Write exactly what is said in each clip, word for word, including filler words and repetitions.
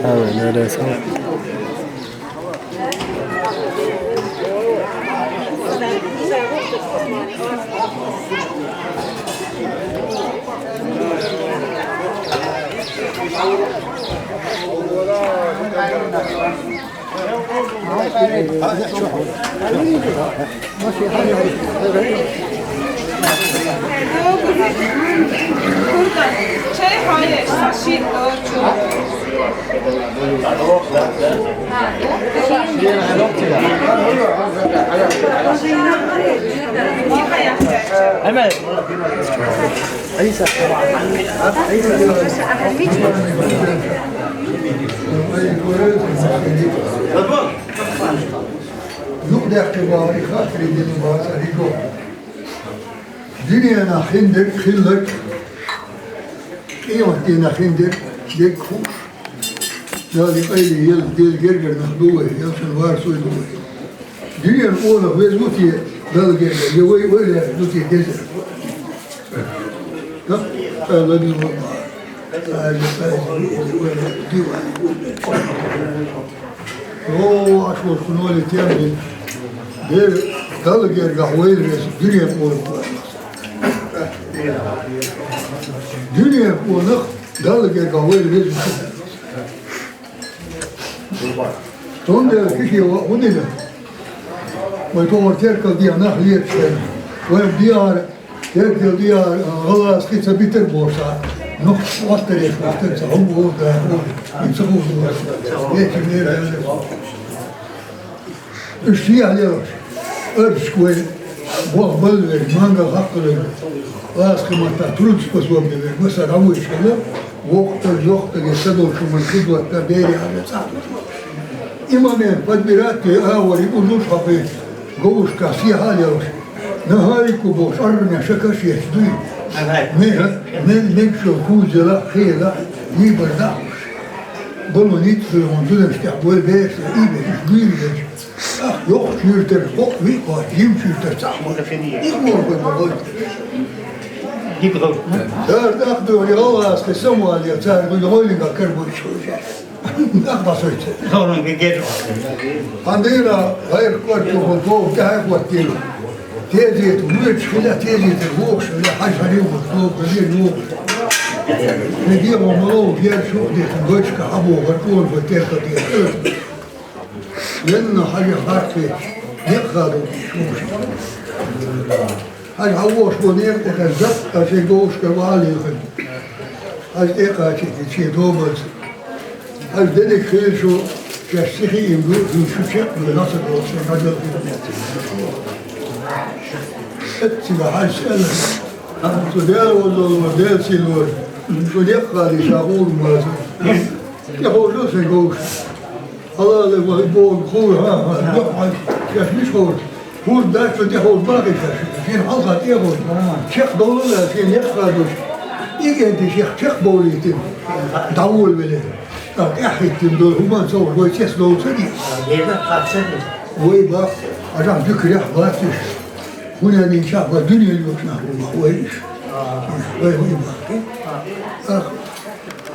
Hâ, ne de so. Юкъ даьккхи бахари хатире дина бацариго. Дуьненахь хин дерг хилларг, къематдийнахь хин дерг дерг хууш. Дала къайле елла, Дела гергара нах ду вай, ялсамани варсой ду вай. Дуьненан къонах веза ву те Далла гергара, я вай ойла ду те деза? Ха? Алла дин валла. Ай, ай, ай, ай, ай, ай. О, аш волчу ноле тем бен. Дера, Далла гергахь вайла веза, дуьненан къонах ву. Дуьненан къонах Далла гергахь вайла веза. Цундела кхин шен ваъ хӀун дина? Вай тохара теркал дехьа нах леташ хилла. Вай дехьара, теркал дехьара, гӀалгӀазкхий ца битар бохуш, нух хӀоттареш хӀоттар ца хьуна вовда, и ца хӀуна вовда. Векин нера аьлла. Уьш сехьа лелаш, арзашка вай болх балла верг, мангал хьаккха верг, ласкхи маттахь трудоспособный верг, масала, дӀавоьдуш хилла, воккхатар, йоккхатар, я са долчу хӀуманна хи доттар, бере а ве цхьаъ. И момент подбирать де, а, вари, узуш хьакхи, говушка сехьа а лелаш. Нахьарик ву бохуш, арраме шака шеч дуй. Ме-, ме-, мегаш йолу кузела, хела, йийбар дахьаш. Балон йицлуьйгӀун зударш тӀехь гой берш, и берш, гуьйр берш. Ах, йоккхачу юьртара кхоъ виъ кхоч, жимачу юьртара цхьаъ вац. И гӀоргой ма гӀой. Дика гӀо. Цара тӀаккха дуьхьал гӀалгӀазкхи самавале, цара гӀуьнан гӀойлинга карабуьйцуш хуьлуш яц. Нах дӀасуьйцу. Зорун гигер. Хьан дийна гӀайракх кӀорчухула боху тӀаьхьа хӀоттийна. Тезета воьдуш хила, тезета вохуш хила, хьажа хьан юхуш боху, хила юхуш. Хьан дегӀо ма лову, герчу а дехна, дочка хьан бохура, тхуна хӀун теркал дехна. Енна хьажа харц вехаш, некъ хадо дийш ву шен. Хьажа хьан вохуш бо некъа тӀехь заккха шайн говушкара ваьлла хилла. Хьажа тӀекхачийти шен тобанца. Хьажа дерриг хилла шу, шаьш сихиъна ду, шу чекх а ду, насадолу шайн хьажал хилла. Эццига хьажа аьлла: «Шу Дела валлалора, Дела сийлора, шу некъ хадий ша гӀур ма ду». ТӀехьожу сайн говш. Хьалале вай боху хуур, хьан, хьан, дуьхьа хьан, шаьш мича хуур? ХӀунда дац, цу тӀехьожу бахий шаьш? Шена хьалха тӀехьожу. Чекхдовлал аьлла, шен некъ хадош. И кӀентий шех чекхбовлийтина. ДӀаволавелира. ТӀаккха тӀаьхьахӀиттина долу хӀуманна ца вахь, вай цецдовла ца дийца. Вай бах, хьажахь дуькарехь бац уьш. ХӀунда аьлча вай дуьненан йоцу нах бу бах вай уьш. Вай хӀун бах?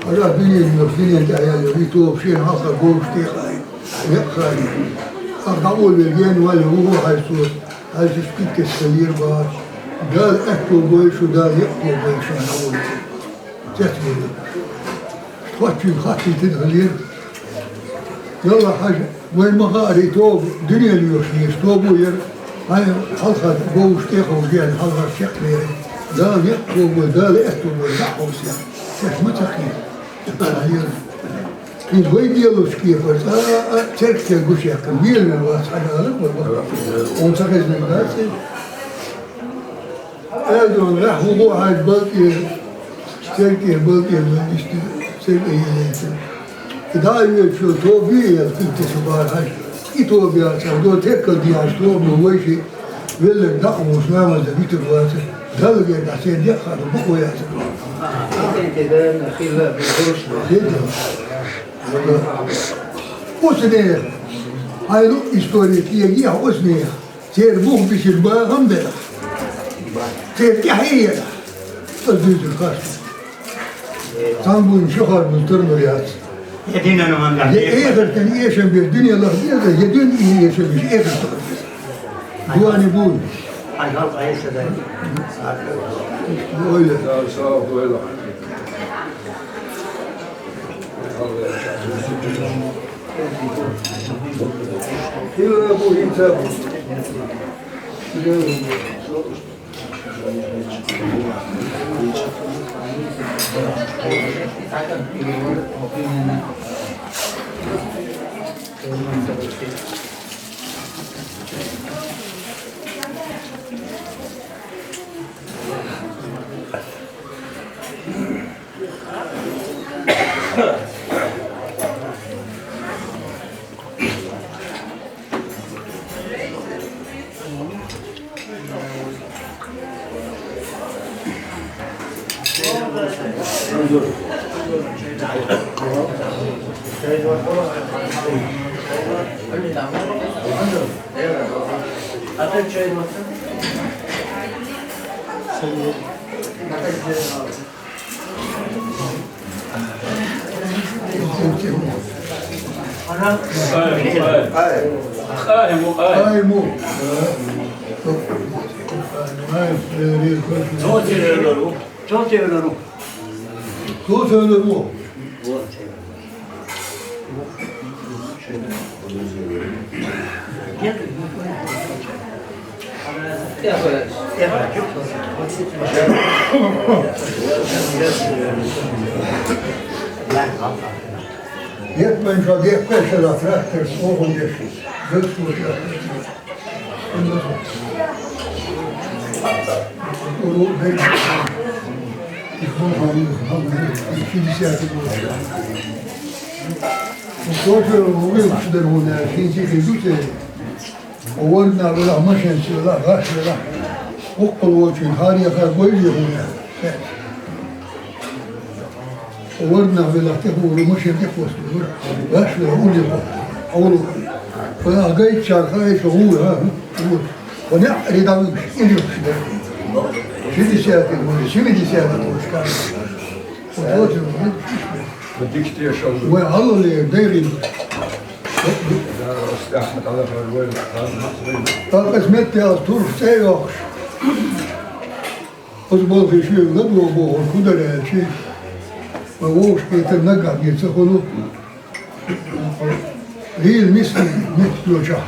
Ара дуьненан йоцу, дуьнен тӀехь яьлла, и тоба шена хьалха говш тӀе а хаийна, некъ а хаийна. Ахьа дӀаволавелла гена ваьлла ву хьайса цо, хьайса спиккес хилира бахаш. Дала аьтто бойла шу, Дала некъ бойла шена дӀаволавелла. Цецвелла. Тхоьчуьнга хаттийтина хилира. Ялла, хьажа, вай ма хаара и тоба, дуьненан йоцу неш тоба яра, хьайн хьалха говш тӀе а ховш, хьалха чекхберина. Дала некъ а бойла, Дала аьтто бойла, дӀа а хьовсийна. Ма ца хи. Ца хи. Из вай делушки, а, а, церкви гуш яхкар, вийлар вац хьанала, ва, ва. Он ца хезна дац. Эдон раху гу хьаж балкӀи, церкви балкӀи, ишти церкви елейте. Да, вечу тоби, я куьте субар хьаж. И тоби а ца, до церкви диаш тоби, вайши. Веллер дакъа вуш намаз да витр ваца. Далгер да сен декъа да букъо яца. Исен те да хилла бу хурушна. Хилла. Осне. Айлу история киеги а осне. Цер бух бисир багам бера. Цер тяхия. Аздызыр кашна. Цан буйн шахар бузтар нур яц. Я динан манда. Я эхертен эшен бер дуния лах бер, я дин и эшен бер эхертен. Дуани буй. Ай, халк айса да. Ойле. Сав, сав, ойле. Хила бу хица бу. Къаим, къаим. Къаим. Къаим. Чон севлеру. Чон севлеру. Чон севлеру. Hetman şu diye peşe laf bıraktır, soğuk olacak. Göz soğuk yaptır. Onu ben, İkinci siyasi bu. Тоже вывчу даргуна, финчи хизуче. Оварна вела, машин села, гаш вела. Оккол очень, хари яха гой вела. Оварна вела, те хуру машин те хосту. Гаш вела, ули хо. Ауру. Фа агай чарха, ай шо, ура. Коня рядовым, или шестидесятый, семидесятый, скажем. Вот, вот. Ва аллале дерин. Ахмад Аллах. Акъас метте аз турх цӀе йохуш. Оцу болхе шуьга ладогӀа бохург хӀун дара аьлча, вай вовшахкхетар наггахь бен ца хуьлу. Лийла миска меттачохь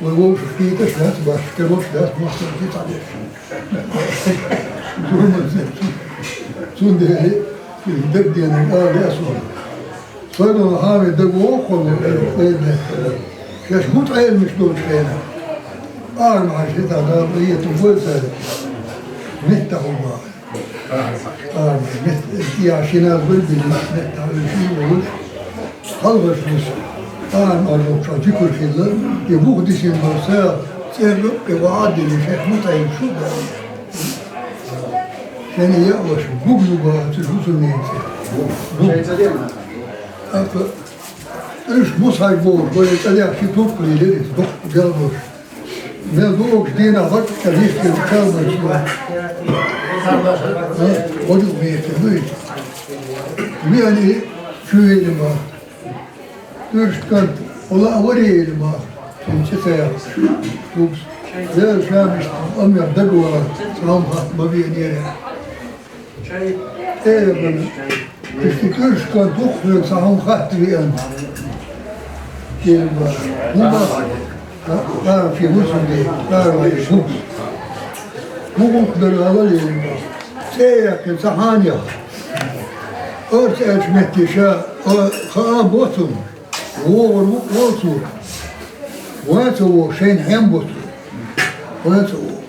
вай вовшахкхеташ дац, башха карош дац, мохк ца деш. Цундела дагадеанарг ала лаьа суна. Сайдон Хьамид дагавогӀу хьуна, элира. Шаьш хӀун ткъа Ӏеламаш долчу хенахь? Ара ма хьажа, хӀетахь Дала къинхетам бойла цаьрга. Меттахь хӀума. Ара, мет-, я шиназ бан бина, меттахь вуьйш и волуш. Хьалхаш вуьйш. Ара ма хьажа, зикр хилла, и бух дисина болу са, цӀерга а, и ваӀа а дина, шаьш хӀун ткъа Ӏеламаш ду? Шен яа ваша, буг ю бахьа, цуьнан хӀусамнеца. Буг. ТӀаккха уьш муса хьайга бохург, вай цӀа лехча турпале леррина, дуккха гел долуш. Мел ду окуш дийнахь баккъал хӀиттина калманаш ду. Вадук вехира ду иза. Веана и чу вели ма. Уьш кӀант, хӀула а варе ма, шен цӀе ца яхаш, вугас. Дела ша мишта, амма дагавала, цхьа хӀума хатта ма веанера. Э, бана, иштта уьш кӀант ву-кх хьоьга цхьа хӀума хатта веана. Дела бан, хӀума баха, а, а, шен хӀусамде, а, вай вугас. ХӀун гӀуллакх дара ала лерина? ЦӀе яьккхина, цхьа хьанех. Орца аьлча метте ша, а, хаа боцу, вогӀур ву оцу, ваца вогӀу шайна хьем боцу, ваца вогӀу.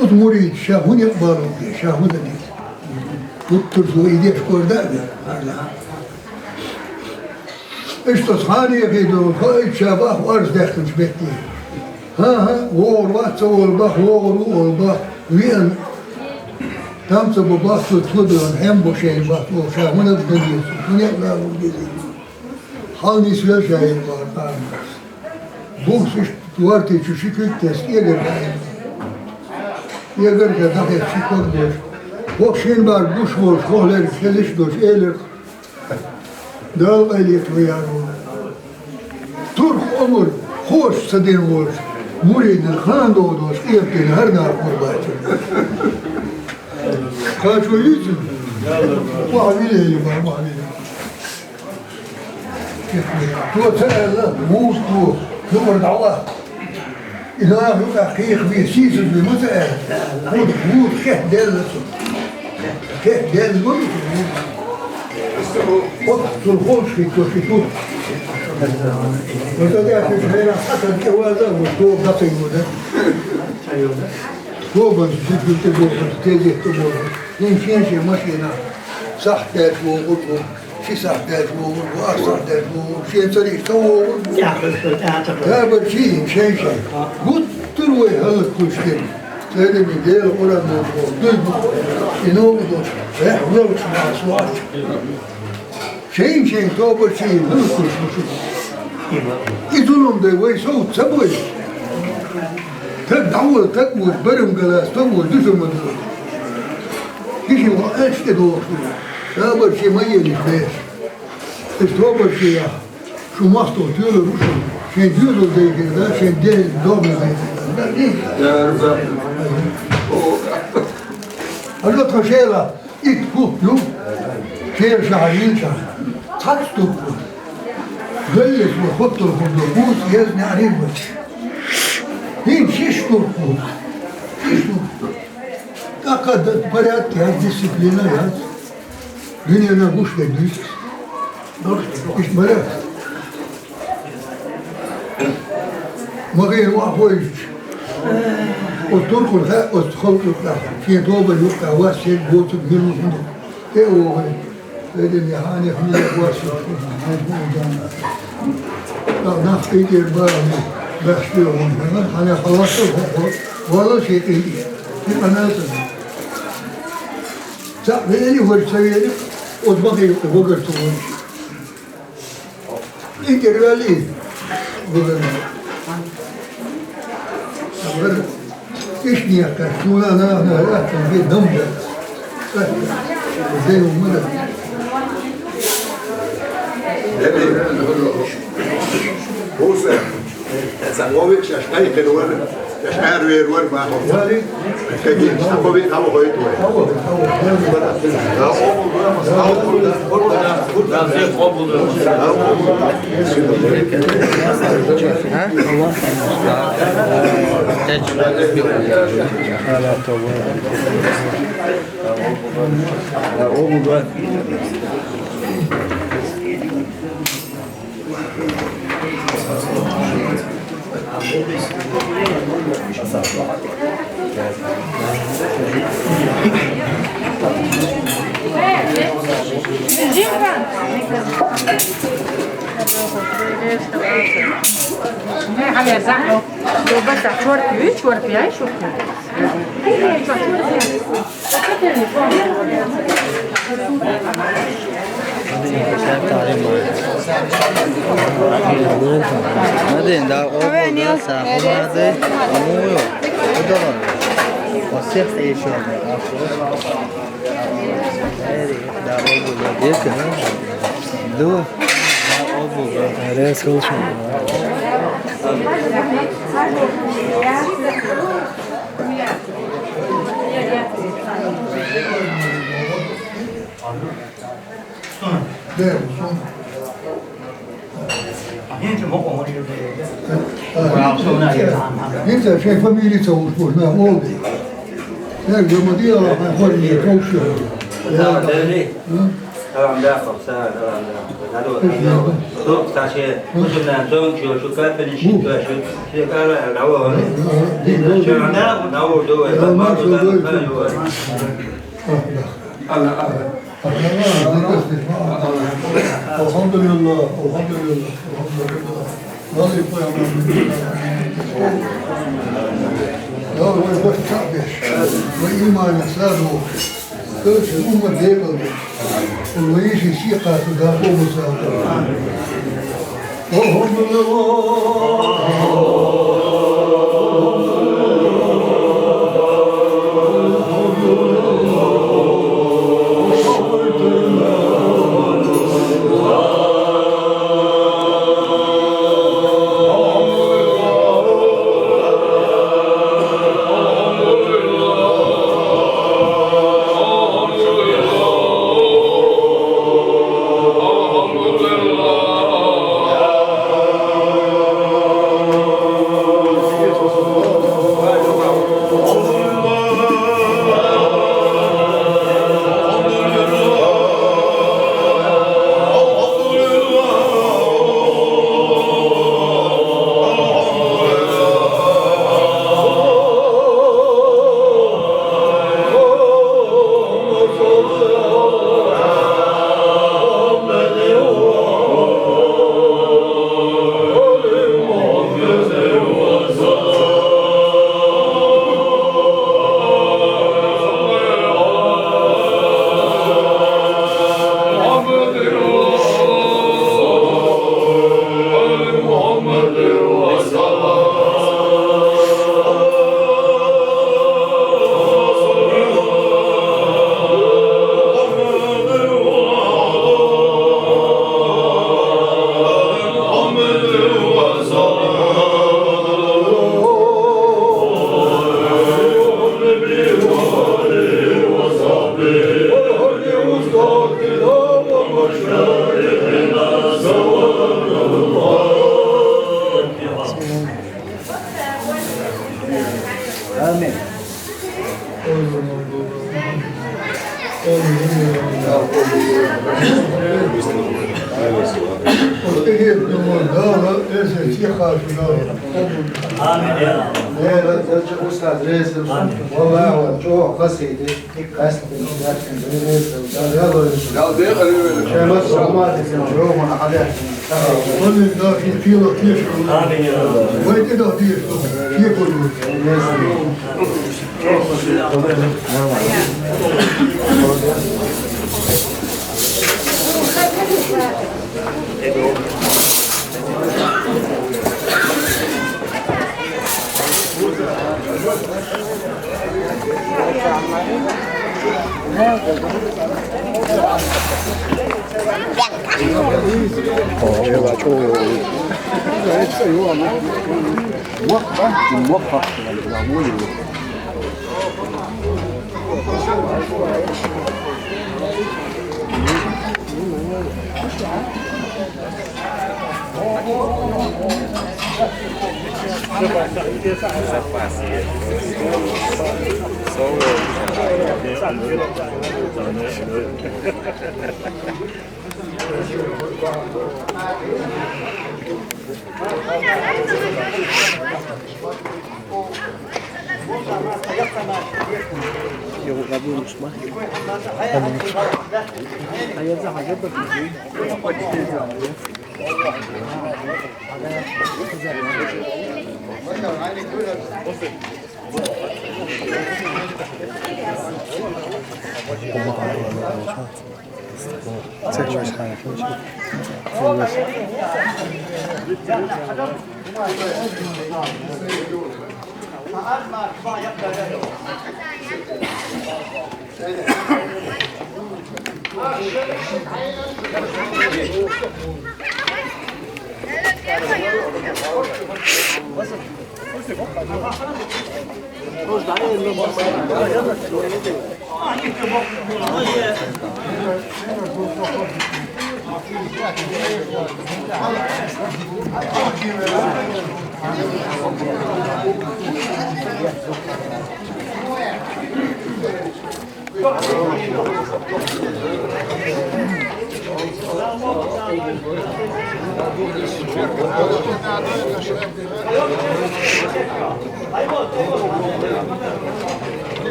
Ут мурид ша хӀун икъбалу де, ша хӀун дан де. Гуттар зо и деш кор да вер, хьарла. Иштта цхьана яхе долу хаийта ша бах орца даьккхинчу метте. ХӀан-хӀа, вогӀур вац ца волу бах, вогӀур ву олу бах, веана. Там ца бу бах цо, цо доьгӀна, хьем бу шайна бах, олу ша хӀун дан деза, хӀун икъбалу деза. Хьал нисвелла ша икъбалу къамелаш. Бухсиш вартичу ши куьг тесна, эгар гаийна. Эгар га дахьес ши ког долуш. ХӀокху шина бӀаьрг гуш волуш, хӀокху лерг хезаш долуш, элира: «Дала къайле вай яро». Турх Ӏумар, хӀош ца дина волуш, муридана хан догӀу долуш, къематдийнахь хӀара нах кхур бацара. Кхачо юьйцина? Ваха вилийла, ваха вилийла. Цо ца аьлла, муха, юкъара дӀаваха. И наха юкъахь кхеха ве, сийсаз ве ма ца аьлла. Вуха, вуха хетта делла цо. Хетта делла ма ду цо. Оццул холчу хӀиттош и тур. Оцу тӀехь шуьца хьерах хьатан тӀе ваза а ву, тоба дӀа ца йода. Тобанца ши куьг тӀе бохург, тезет тӀе бохург. Шен-шен машина, сахьт даьлча вогӀург ву, ши сахьт даьлча вогӀург ву, ах сахьт даьлча вогӀург ву, шен цӀарий ца вогӀург ву. Табарчий, шен-шен. Гуттар а вай хӀаллакхуьйсу дерг. Церан Делан Къуръан долчу вогӀу дуй бу. И новкъа долчу, эхь, ловчу маьхьа слаьча. Шайн-шайн тобанчий хӀума кхуьссуш бу шу. И зулам дай вай сов ца бой. Таг дӀавола, таг вуьйш, барам гала, стаг вуьйш, дуьсур ма ду. Гишин ван аьлча тӀе дохуш ду. Тобанчий ма елаш беш. Иза тобанчий яха. Шу мостагӀа тоьлур ву шу. Шайн доьзал дайхира, да, шайн ден догӀма дайхира, да. Хьажа тхо шела. Итт хӀух ю, шера шахьар йина шахьар. Цхьацца турпу. Галлес вай хоттур хӀума ду, бус еза неӀарий вай. ХӀинца шиш турпу. Шиш турпу. ТӀаккха д-, порядок яц, дисциплина яц. Дуьненан гуш дерг дуьйцу. Иштта барах. Ма хӀара ваха хойшича. Оцу туркхуна хаьа оцу халкъ юкъахь, шен тобанан юкъахь вас ерг боцург мила ву хӀунда. ТӀе а вогӀий, вай ден яхьанех мила вас ерг хӀунда, хьайн хӀун дан. Нах къинтӀера бахьана, баьхча доьгӀу хӀунда, хьанех хьалаца а хӀокхо, валла шен къинтӀера. И къанал ца. Цхьаъ вели, хӀорш ца вели, оцу бахе юкъа вагар ца волуш. ИнтӀервали вагар. Амма ишнияккхаш, суна нана лаьттан бе дам да. Зен умана. Буса. Сан вовик шаш кайхир вар, шаш арвер вар бахо. Кеги, сакови таво хойт вар. Надин, да, обувь, да, сахумады, ну, куда он? Во всех ещё. Да, обувь, да. Ду, да, обувь, да. Резко лучше. ХӀинца шайн фамилия ца вуш бу, на, олу. Нерг ма дела, хьайн хӀоране товш ю. Salam, Deli. Salam, Yakup, salam, salam, salam. Nadu, nadu. Tuk, sashi. Musulman, tuk, shu, shu, kapin, shi, tu, shu, shi, kala, lawo. Shu, na, na, wo, do, eh, ma, ma, do, na, na, yo, eh. Allah, Allah. الحمد لله، الحمد لله، الحمد لله. Lalli pojam. Lalli pojam. Ve iman sadu. Ölçü umma değil oldu. Ve işi şiqası da olmasa. Elhamdülillah. Amin.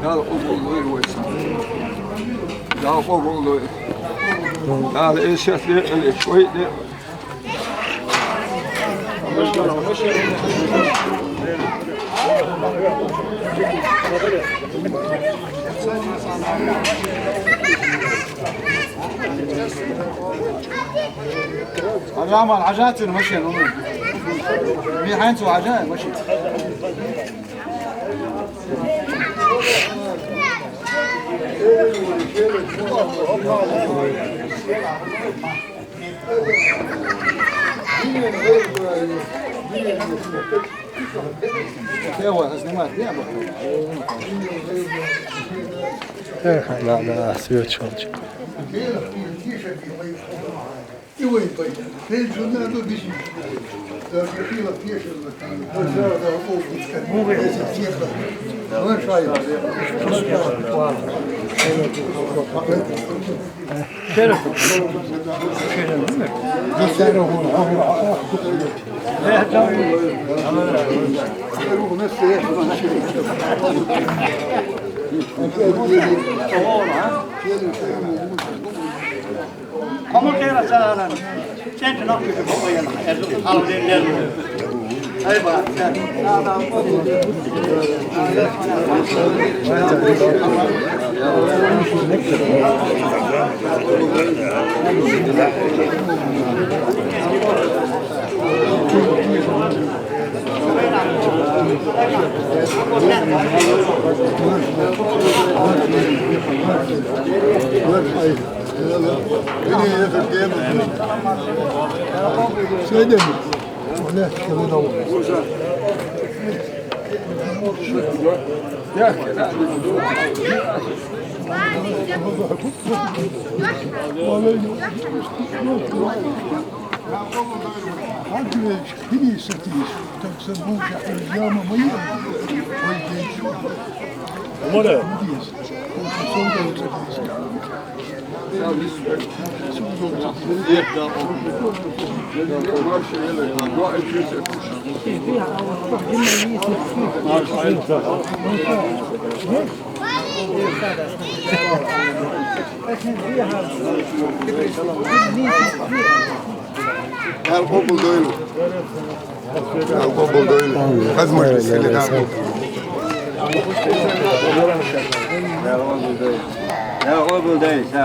Yal oğulları olsun. Yal oğulları. Yal eşekli, eşekli. Hadi ama, acayip mı şey, oğlum? Bir hangi o acayip mı şey? Эх, надо, свечи. Ama kera çağıran. Sen şuna bir şey koyalım. Erzurum, al, ben, ben. Ay bak, sen. Şey demiş. O ne? Şöyle de olur. Vallahi. Hadi be, bir satayım. Tabii sen bu yapacağım ama iyi. Vay genç. Numara. Gidiyorsun. Son derece genç. Gel, kokul doylu. Gel, kokul doylu. Kız meclisiyle gel, kokul. Ya, kokul doylu. Ya, kokul doylu.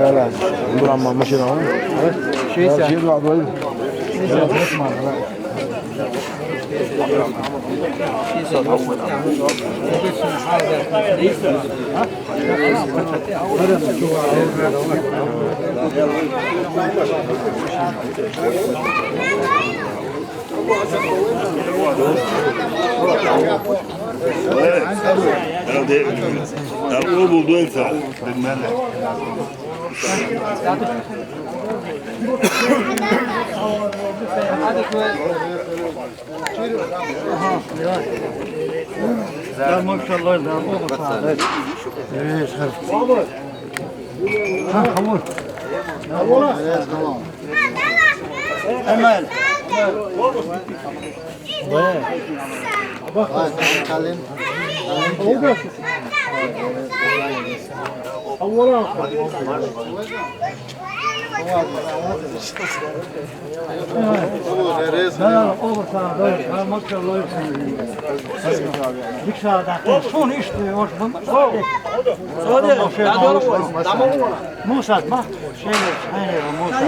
Öyle. Buranın mamışı da var. Şey, sen. Herhalde, herhalde o buldu en sağ. Ya maşallah, ya o kadar. Evet, ha, tamam. Tamam. Hemen. Vay, kalın. Kalın. Olur sana, doğru. Tamam, maşallah. Dikkat et. Son işte, hoş bu. Hadi, hadi oğlum. Tamam oğlum. Musa, bak, şey, şey, Musa.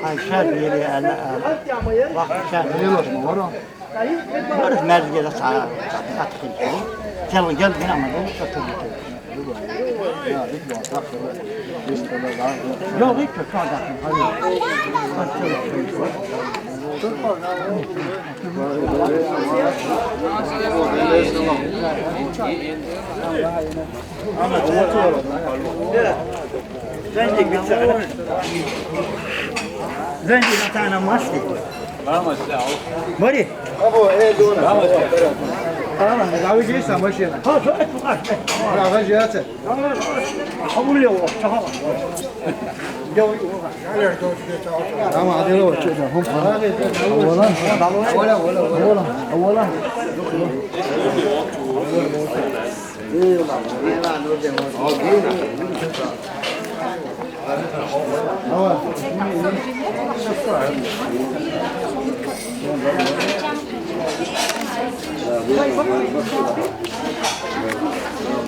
Ay, şer yeri, Allah, Allah. Bak, şer. Ne ulaşma var o? Barış merkezde sağa, sağa çıkıyor. Sen gel, ben ama ben satın. Yok, hiç yok, sağ ol. Hadi. Zengin bir tane. Zengin bir tane maske. Bari. Abo, e, dona. Tamam, abi, giysen başına. Ha, şu et bu kadar. Ya, ben şey atayım. Tamam, tamam. Kabul yok, tamam. Ama hadi oğlum, çocuğum. Hop, hop. Oğlan. Oğlan, oğlan, oğlan. Oğlan.